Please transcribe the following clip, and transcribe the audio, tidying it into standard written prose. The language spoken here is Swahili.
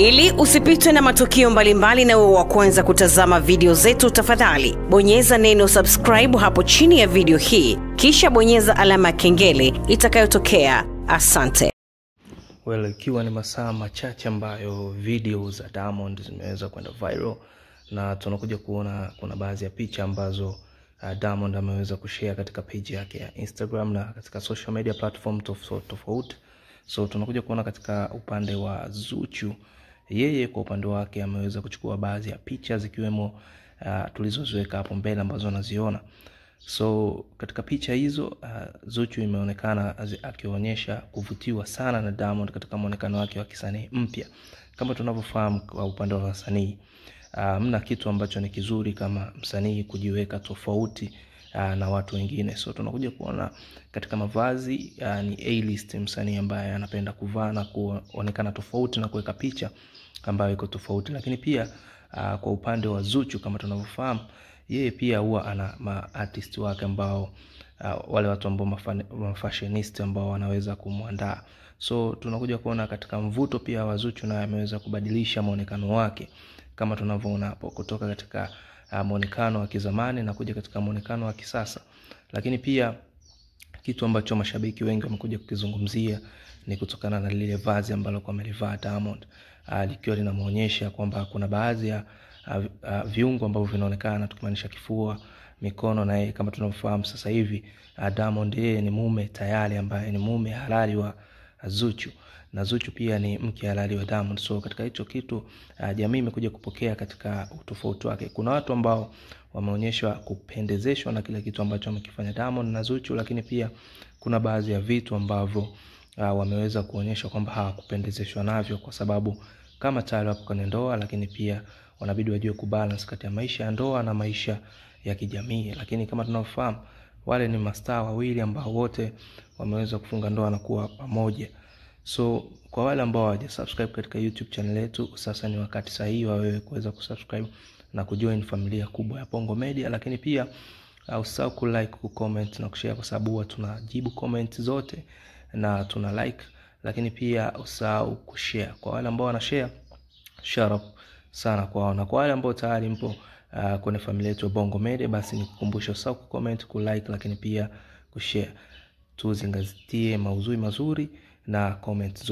Ili usipitwe na matukio mbalimbali na uwe wa kwanza kutazama video zetu, tafadhali bonyeza neno subscribe hapo chini ya video hii, kisha bonyeza alama ya kengele itakayotokea. Asante. Well, ikiwa ni masaa machache ambayo video za Diamond zimeweza kwenda viral, na tunakuja kuona kuna baadhi ya picha ambazo Diamond ameweza kushare katika page yake ya Instagram na katika social media platform tofauti. So tunakuja kuona katika upande wa Zuchu, yeye kwa upande wake ameweza kuchukua baadhi ya picha zikiwemo tulizoziweka hapo mbele ambazo unaziona. So katika picha hizo Zuchu imeonekana akionyesha kuvutiwa sana na Diamond katika muonekano wake wa kisanii mpya. Kama tunavyofahamu kwa upande wa wasanii, mna kitu ambacho ni kizuri kama msanii kujiweka tofauti na watu wengine. So tunakuja kuona katika mavazi ni A-list msanii ambaye anapenda kuvaa na kuonekana tofauti na kuweka picha ambayo iko tofauti. Lakini pia kwa upande wa Zuchu, kama tunavyofahamu, yeye pia huwa ana ma-artist wake ambao wale watu ambao mafashionist ambao wanaweza kumwandaa. So tunakuja kuona katika mvuto pia wa Zuchu naye ameweza kubadilisha muonekano wake kama tunavyoona hapo, kutoka katika muonekano wa kizamani na kuja katika muonekano wa kisasa. Lakini pia kitu ambacho mashabiki wengi wamekuja kukizungumzia ni kutokana na lile vazi ambalo kwa amelivaa Diamond, likiwa linamuonyesha kwamba kuna baadhi ya viungo ambavyo vinaonekana, tukimaanisha kifua, mikono. Na yeye kama tunavyofahamu sasa hivi Diamond yeye ni mume tayari ambaye ni mume halali wa Zuchu, na Zuchu pia ni mke halali wa Diamond. So katika hicho kitu jamii imekuja kupokea katika utofauti wake. Kuna watu ambao wameonyeshwa kupendezeshwa na kile kitu ambacho amekifanya Diamond na Zuchu, lakini pia kuna baadhi ya vitu ambavyo wameweza kuonyesha kwamba hawakupendezeshwa navyo, kwa sababu kama tayari wapo kwenye ndoa, lakini pia wanabidi wajue kubalance kati ya maisha ya ndoa na maisha ya kijamii. Lakini kama tunavyofahamu, wale ni mastaa wawili ambao wote wameweza kufunga ndoa na kuwa pamoja. So kwa wale ambao hawajasubscribe katika YouTube channel yetu, sasa ni wakati sahihi wa wewe kuweza kusubscribe na kujoin familia kubwa ya Bongo Media. Lakini pia usisahau ku like, ku comment na kushare, kwa sababu huwa tunajibu comment zote na tuna like. Lakini pia usisahau kushare. Kwa wale ambao wana share, shout out sana kwao. Na kwa wale ambao tayari mpo kwenye familia yetu ya Bongo Media, basi nikukumbusha usisahau ku comment, ku like, lakini pia kushare. Tuzingatie mauzui mazuri na comment nzuri.